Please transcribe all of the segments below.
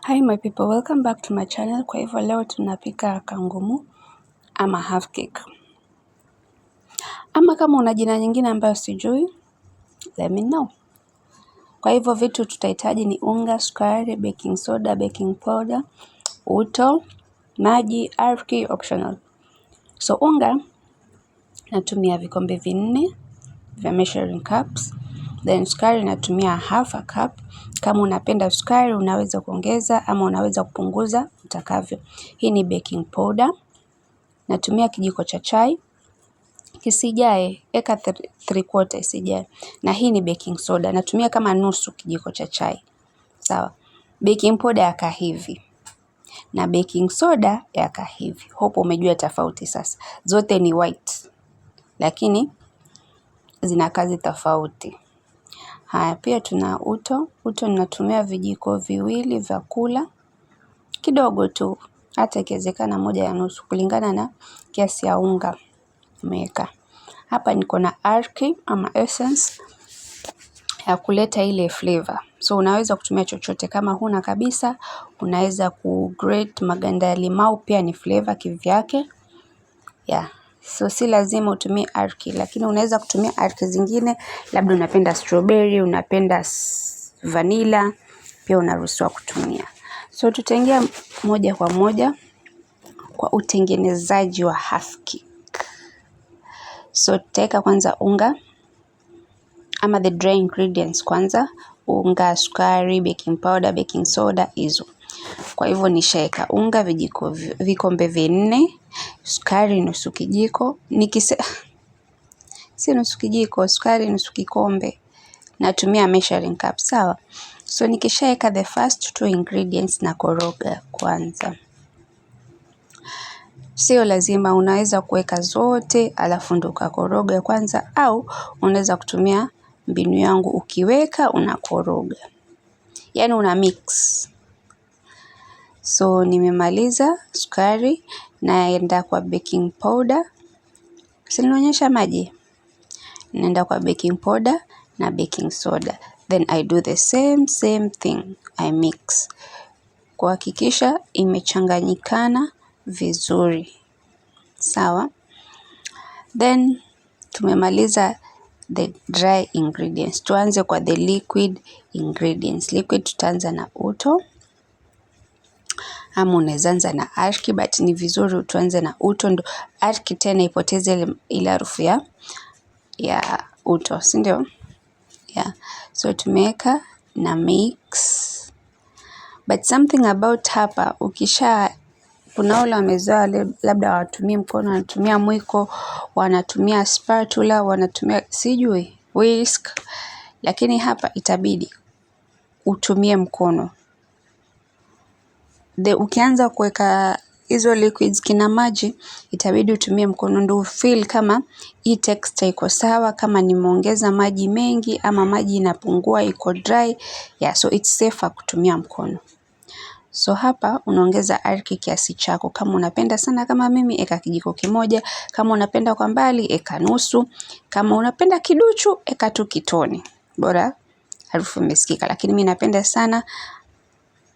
Hi my people, welcome back to my channel. Kwa hivyo leo tunapika kangumu ama half cake, ama kama una jina nyingine ambayo sijui, let me know. Kwa hivyo vitu tutahitaji ni unga, sukari, baking soda, baking powder, uto, maji, arki optional. So unga natumia vikombe 4 vya measuring cups. Then sukari natumia half a cup. Kama unapenda sukari unaweza kuongeza ama unaweza kupunguza utakavyo. Hii ni baking powder. Natumia kijiko cha chai. Kisijae, eka 3/4 isijae. Na hii ni baking soda. Natumia kama nusu kijiko cha chai. Sawa. Baking powder yaka hivi na baking soda yaka hivi. Hope umejua tofauti sasa. Zote ni white, lakini zina kazi tofauti. Haya, pia tuna uto. Uto ninatumia vijiko 2 vya kula, kidogo tu, hata ikiwezekana 1.5 kulingana na kiasi ya unga umeweka. Hapa niko na arki ama essence ya kuleta ile flavor. So unaweza kutumia chochote, kama huna kabisa unaweza ku grate maganda ya limau, pia ni flavor kivyake. Yeah. So si lazima utumie arki, lakini unaweza kutumia arki zingine, labda unapenda strawberry, unapenda vanilla, pia unaruhusiwa kutumia. So tutaingia moja kwa moja kwa utengenezaji wa half cake. So tutaweka kwanza unga ama the dry ingredients kwanza, unga, sukari, baking powder, baking soda hizo. Kwa hivyo nishaeka unga vikombe 4, sukari nusu kijiko, si nusu kijiko, sukari nusu kikombe. Natumia measuring cup, sawa? So nikishaeka the first two ingredients na koroga kwanza. Sio lazima, unaweza kuweka zote alafu ndo ukakoroga kwanza, au unaweza kutumia mbinu yangu, ukiweka unakoroga, yaani una mix. So nimemaliza sukari, naenda kwa baking powder. Si nilionyesha maji? Naenda kwa baking powder na baking soda, then I do the same same thing, I mix kuhakikisha imechanganyikana vizuri. Sawa. Then tumemaliza the dry ingredients. Tuanze kwa the liquid ingredients. Liquid tutaanza na uto, ama unaweza anza na arki, but ni vizuri tuanze na uto ndo arki tena ipoteze ile harufu ya uto, si ndio? Yeah. So tumeweka na mix. But something about hapa, ukisha kuna wale wamezoea labda hawatumii mkono, wanatumia mwiko, wanatumia spatula, wanatumia sijui whisk, lakini hapa itabidi utumie mkono. Ukianza kuweka hizo liquids kina maji, itabidi utumie mkono ndo ufeel kama hii texture iko sawa, kama nimeongeza maji mengi ama maji inapungua iko dry. Yeah, so it's safer kutumia mkono. So hapa unaongeza arki kiasi chako. Kama unapenda sana kama mimi, eka kijiko 1. Kama unapenda kwa mbali, eka nusu. Kama unapenda kiduchu, eka tu kitone. Bora harufu imesikika. Lakini mimi napenda sana,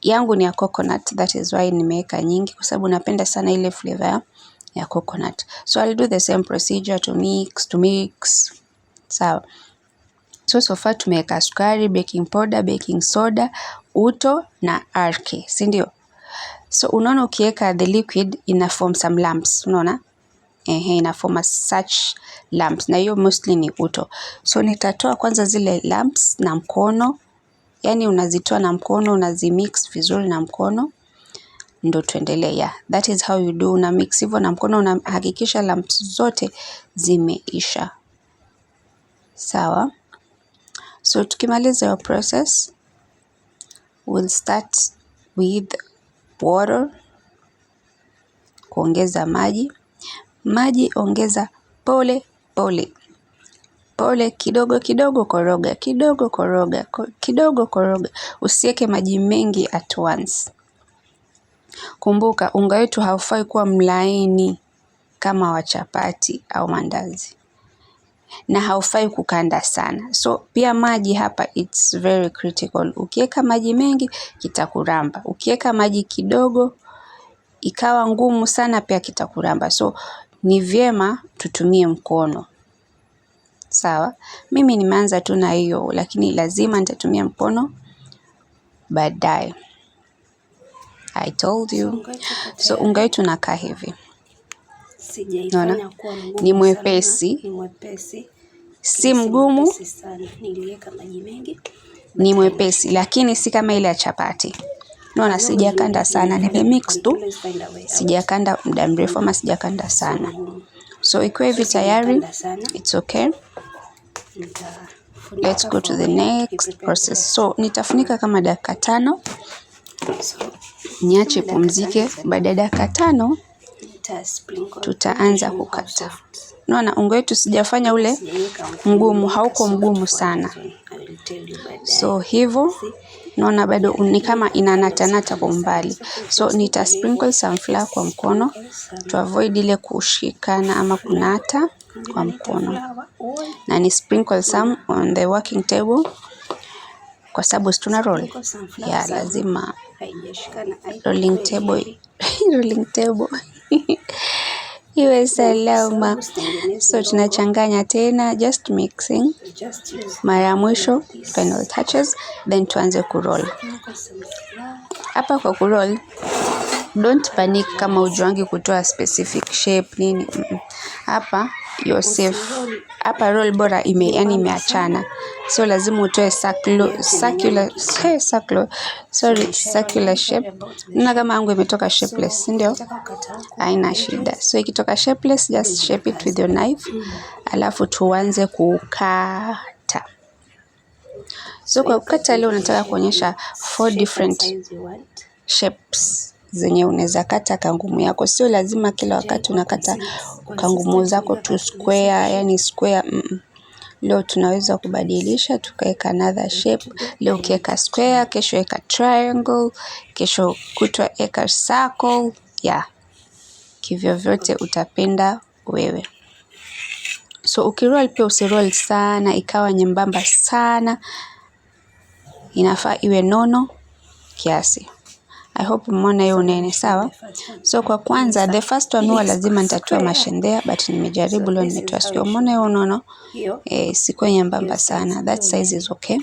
yangu ni ya coconut, that is why nimeweka nyingi kwa sababu napenda sana ile flavor ya coconut. So I'll do the same procedure to mix, to mix. Sawa. So far tumeweka sukari, baking powder, baking soda, uto na arki, si ndio? So unaona ukiweka the liquid ina form some lumps, unaona? Ehe, ina form such lumps, na hiyo mostly ni uto. So nitatoa kwanza zile lumps na mkono, yani unazitoa na mkono, unazimix vizuri na mkono ndo tuendelee. Yeah, that is how you do. Una mix hivyo na mkono, unahakikisha lumps zote zimeisha. Sawa. So tukimaliza hiyo process, we'll start with water, kuongeza maji. Maji ongeza pole pole pole, kidogo kidogo, koroga kidogo, koroga kidogo, koroga. Usiweke maji mengi at once. Kumbuka unga wetu haufai kuwa mlaini kama wa chapati au mandazi. Na haufai kukanda sana. So pia maji hapa it's very critical. Ukiweka maji mengi kitakuramba, ukiweka maji kidogo ikawa ngumu sana pia kitakuramba. So ni vyema tutumie mkono. Sawa, mimi nimeanza tu na hiyo, lakini lazima nitatumia mkono baadaye. I told you. So unga wetu unakaa hivi. Sijaifanya kuwa mgumu Ni mwepesi. sana, ni mwepesi, Si mgumu, mwepesi sana. Niliweka maji mengi. Ni mwepesi lakini si kama ile ya chapati. Naona sijakanda sana, nimemix tu, sijakanda muda mrefu ama sijakanda sana. So ikiwa hivi tayari, it's okay. Let's go to the next process. So nitafunika kama dakika 5, niache pumzike. Baada ya dakika 5 tutaanza kukata. Naona unga wetu sijafanya ule mgumu, hauko mgumu sana. So hivyo naona bado ni kama inanatanata kwa umbali. So nita sprinkle some flour kwa mkono to avoid ile kushikana ama kunata kwa mkono, na ni sprinkle some on the working table kwa sababu tuna roll ya lazima rolling table iwe salama. So tunachanganya tena, just mixing mara ya mwisho, final touches, then tuanze kuroll. Hapa kwa kuroll, don't panic kama ujuangi kutoa specific shape nini. Hapa you're safe. Hapa roll bora ime, yani imeachana, so lazima utoe circular, circular, hey, circular, sorry, circular shape. Naona kama yangu imetoka shapeless, si ndio? Haina shida. So ikitoka shapeless, just shape it with your knife, alafu tuanze kukata. So kwa kukata leo nataka kuonyesha four different shapes zenye unaweza kata kangumu yako. Sio lazima kila wakati unakata kangumu zako tu square, yani square. Leo tunaweza kubadilisha tukaweka another shape. Leo ukiweka square, kesho weka triangle, kesho kutwa eka circle. Yeah, kivyovyote utapenda wewe. So ukiroll pia usiroll sana ikawa nyembamba sana, inafaa iwe nono kiasi. I hope umeona hiyo unene, sawa? So kwa kwanza, the first one huwa lazima nitatoa mashendea, but nimejaribu leo nimetoa square. Umeona hiyo unono? Eh, sikuwa nyembamba sana. That size is okay.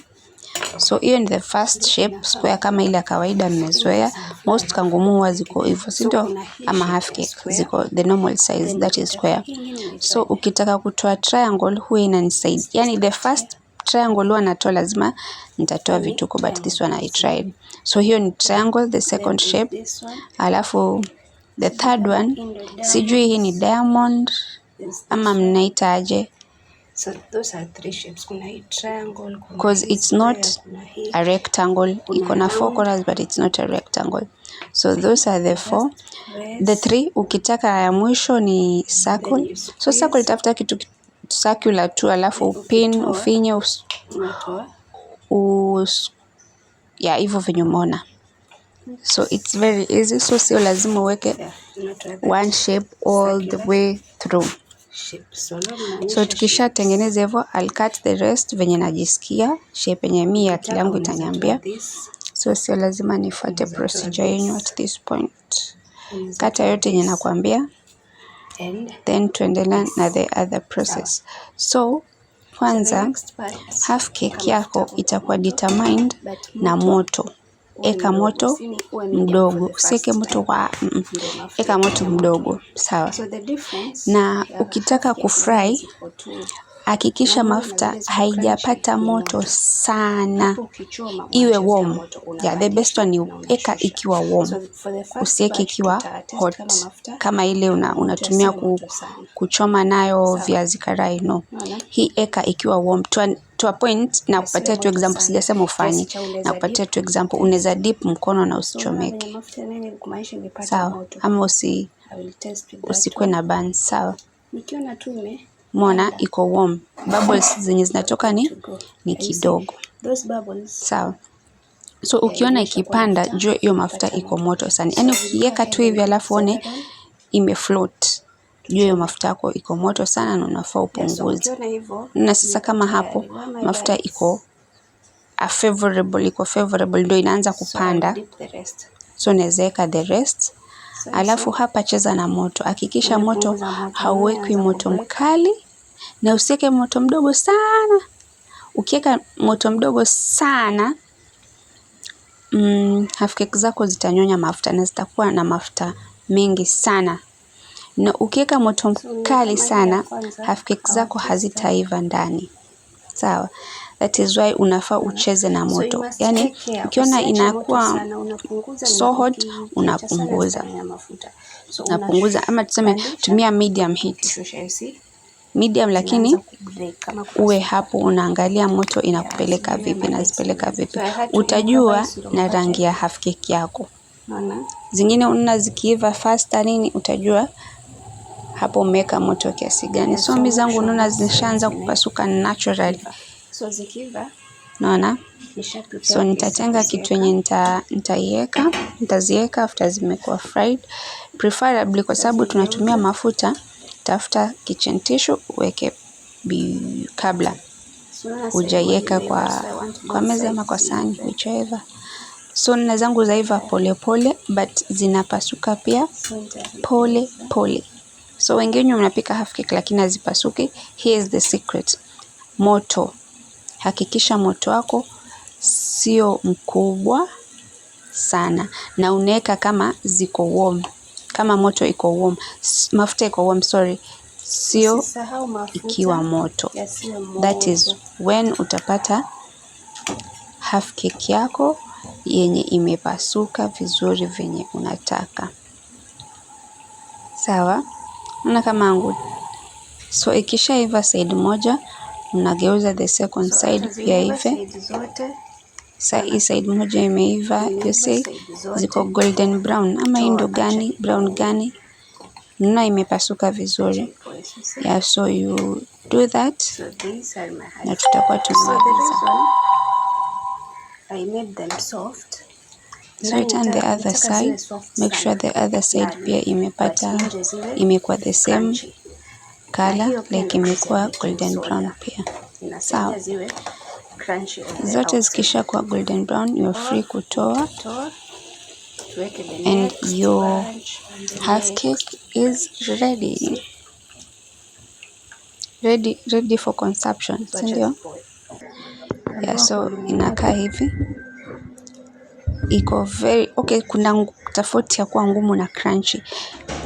So hiyo ni the first shape, square kama ile ya kawaida mmezoea. Most kangumu huwa ziko hivyo, si ndio? Ama half cake ziko the normal size, that is square. So ukitaka kutoa triangle huwa inanisaidia. Yani the first triangle huwa natoa lazima nitatoa vituko, but this one I tried. So hiyo ni triangle, the second shape. Alafu the third one, sijui hii ni diamond ama mnaita aje? So those are three shapes. Kuna hii triangle, kuna Because hii it's not square, kuna hii a rectangle. Iko na four corners but it's not a rectangle. So those are the four. The three, ukitaka ya mwisho ni circle. So circle, tafuta kitu circular tu alafu upin, ufinye, unatoa ya hivyo venye umeona. So it's very easy. So sio lazima uweke yeah, unatoa that one shape all the way through. Shape. So leo So naonyesha tukishatengeneza hivyo, I'll cut the rest venye najisikia, shape yenye mi akili yangu unaweza toa itaniambia. this, So sio lazima nifuate unaweza toa procedure yenyu this, at this point. unaweza Kata toa yote yenye this nakwambia, and then tuendelea na the other process. So kwanza next part, half cake yako itakuwa determined na moto. Eka moto mdogo, usiweke moto kwa Eka moto mdogo, sawa. So the difference Na ukitaka kufry, hakikisha mafuta haijapata moto sana, iwe warm. Yeah, the best one ni eka ikiwa warm, usiweke ikiwa hot kama ile unatumia kuchoma nayo viazi karai. No, hii eka ikiwa warm to a point. Na kupatia tu example, sijasema ufanye, na kupatia tu example, unaweza dip mkono na usichomeke, sawa? Ama usikuwe na burn, sawa? Nikiona tu ime Umeona iko warm, bubbles zenye zinatoka ni kidogo, those bubbles sawa? So ukiona ikipanda, jua hiyo mafuta iko moto sana. Yaani ukiweka tu hivi alafu one imefloat. Jua hiyo mafuta yako iko moto sana na unafaa Yeah, so upunguze. ukiona hivyo Na sasa niko kama hapo tayari. Where my mafuta iko bites? a favorable, iko favorable ndio inaanza So I'll kupanda, dip the rest. so unaweza weka the rest. So you Alafu see, hapa cheza na moto, hakikisha moto nimepunguza moto, hauwekwi nimeanza moto kubreak. mkali na usiweke moto mdogo sana. Ukiweka moto mdogo sana, half cake zako zitanyonya mafuta na zitakuwa na mafuta mengi sana. Na ukiweka moto So mkali nimeweka maji ya sana, kwanza, half cake our zako tester. hazitaiva ndani. Sawa, that is why unafaa ucheze na So you moto. must Yani take care. ukiona Usiache moto inakuwa sana, unapunguza so hot, ukiacha sana unapunguza. zitanyonya mafuta. So Unapunguza ama tuseme unapandisha, tumia medium heat. ukishusha, you see? Medium, lakini Zinaanza kubreak kama uwe kupasuka. hapo unaangalia moto inakupeleka Yeah, vipi na zipeleka vipi. So I had to Utajua improvise ndo na mpate. rangi ya half cake yako. Unaona? Zingine unaona zikiiva faster nini, utajua hapo umeweka moto kiasi gani. Yeah, So so mi zangu make sure unaona both sides zishaanza kupasuka naturally. zimeiva. So zikiiva, Unaona? nisha prepare So place nitatenga kitu yenye nitaiweka, nitaziweka after zimekuwa fried. Preferably kwa sababu tunatumia mafuta, tafuta kitchen tissue uweke kabla hujaiweka kwa meza ama kwa sahani, whichever. So na zangu zaiva pole pole but zinapasuka pia pole pole. So wengine mnapika half cake lakini hazipasuki. Here is the secret. Moto. Hakikisha moto wako sio mkubwa sana na unaweka kama ziko warm. Kama moto iko warm, mafuta iko warm, sorry. Sio Usisahau mafuta ikiwa moto. yasiwe That is moto. when utapata half cake yako yenye imepasuka vizuri venye unataka. Sawa? Unaona kama yangu. So ikishaiva side moja, unageuza the second So side after pia zimeiva ive. side zote, Sa hii side moja imeiva, you zimeiva see, side zote, ziko golden brown. Ama hii toa, ndo acha gani, brown ipoe. gani? Unaona imepasuka Acha vizuri. ipoe, you see? Yeah, so you do that So these are my half na tutakuwa So the tumemaliza. reason I made them soft, So you turn the other side, make sure the other side pia imepata, imekuwa the same color, like imekuwa golden brown pia. Sawa. Zote zikisha kuwa golden brown, you are free kutoa and your half cake is ready. Ready, ready for consumption, si ndio? Yeah, so inakaa hivi. Iko very okay, kuna tofauti ya kuwa ngumu na crunchy.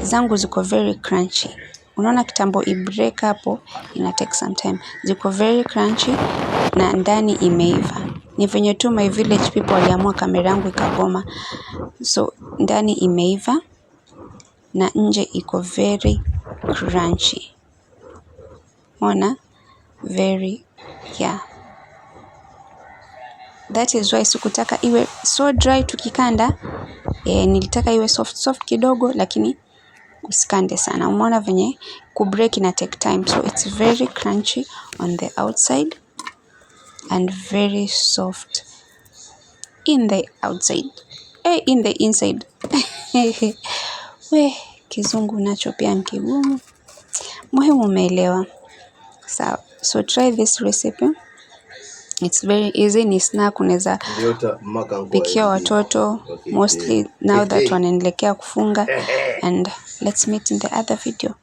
Zangu ziko very crunchy. Unaona kitambo i break hapo ina take some time. Ziko very crunchy na ndani imeiva. Ni venye tu my village people waliamua kamera yangu ikagoma. So ndani imeiva na nje iko very crunchy. Unaona? Very, yeah. That is why sikutaka iwe so dry tukikanda. Nilitaka iwe soft soft kidogo lakini usikande sana. Umeona venye kubreak ina take time. So it's very crunchy on the outside and very soft in the outside. In the inside. We, kizungu nacho pia ni kigumu. Muhimu umeelewa. Sawa. So try this recipe. It's very easy, ni snack unaweza pikia watoto mostly now that wanaendelea kufunga, and let's meet in the other video.